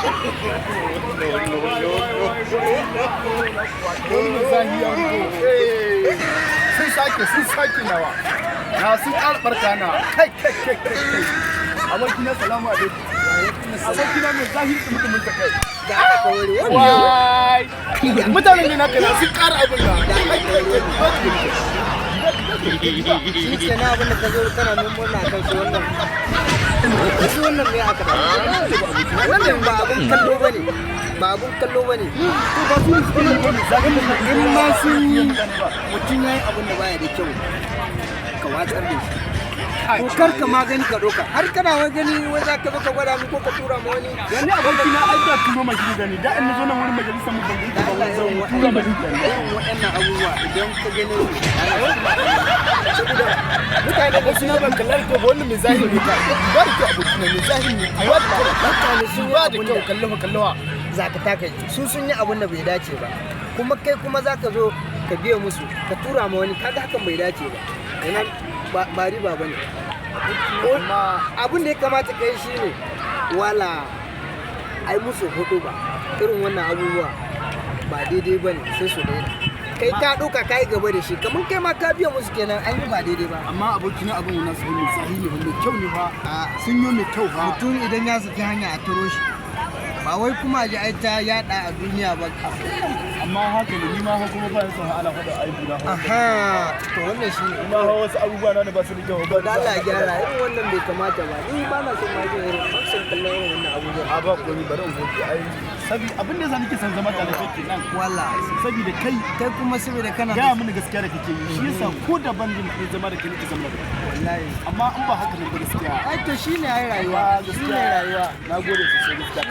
No, no, no. Wani zahi ya fito. Sun sake nawa. Na sun ƙara ɓarka na. Kai, kai, kai, kai, kai. Abokina, salamu alaikum. Abokina mai zahi mutumin ta kai. Da aka kawai wannan. Wai. Mutanen ne naka na sun ƙara abin da. Kai, kai, kai. Shi ke na abin da ka zo kana neman na kan shi wannan. Shi wannan me aka ba? Wannan ba abun kallo bane. Ba abun kallo bane. To, ba su suke yi wani zahi. In ma sun yi, mutum ya yi abin da baya da kyau, ka watsar da shi. Ko kar ka ma gani ka ɗauka. Har kana wai gani wai za ka zo ka gwada mu ko ka tura ma wani. Yani abokina, ai da turo mashi gani da in nazo nan wurin majalisar mu ban Da ganki ba. Allah, Wani irin zan tura mashi gani. irin waɗannan abubuwa idan ka gane su, saboda mutane da Abokina, ban kallar ko ba, wannan mai zahiri ne ka ba da kyau. Abokina, mai zahiri ne ba da kyau. Mutane sun yi Ba da abun kyau. da Kallawa, kallawa. Za ka taka su, sun yi abun da bai dace ba, kuma kai kuma za ka zo ka biya musu, ka tura ma wani. Kaga hakan bai dace ba. Yana ba riba ba ne. Abun da ya kamata ka yi shine wala ai musu hudu ba irin wannan abubuwa ba daidai ba ne, sai su daina. Kai ka ɗauka ka yi gaba da shi, kamar kai ma ka biya musu kenan, an yi ba daidai ba. Amma abokina, abin wannan su mai zahiri ne, mai kyau ne fa. Sun yi mai kyau fa. Mutum idan ya saki hanya, a turo shi, ba wai kuma a ji ai ta yada a duniya ba. Amma haka ne, ni ma fa kuma ba son ana faɗa aibu na fa. Aha, to wannan shine. Ni ma fa wasu abubuwa na da ba su da kyau ba. Da Allah ya gyara irin wannan, bai kamata ba. Ni ba na son ma jin irin, ban son kallon irin wannan abubuwa. A ba komai, bari in goge ai, sabi abin da yasa nake son zama tare da kai kenan. Wala. Saboda kai Kai kuma saboda kana gaya mini gaskiya da kake yi, shi yasa ko da ban jin daɗin zama da kai nake zama da kai. Wallahi. Amma in ba haka nan ba, gaskiya. Ai to shine ai rayuwa, shine rayuwa. Na gode sosai gaskiya.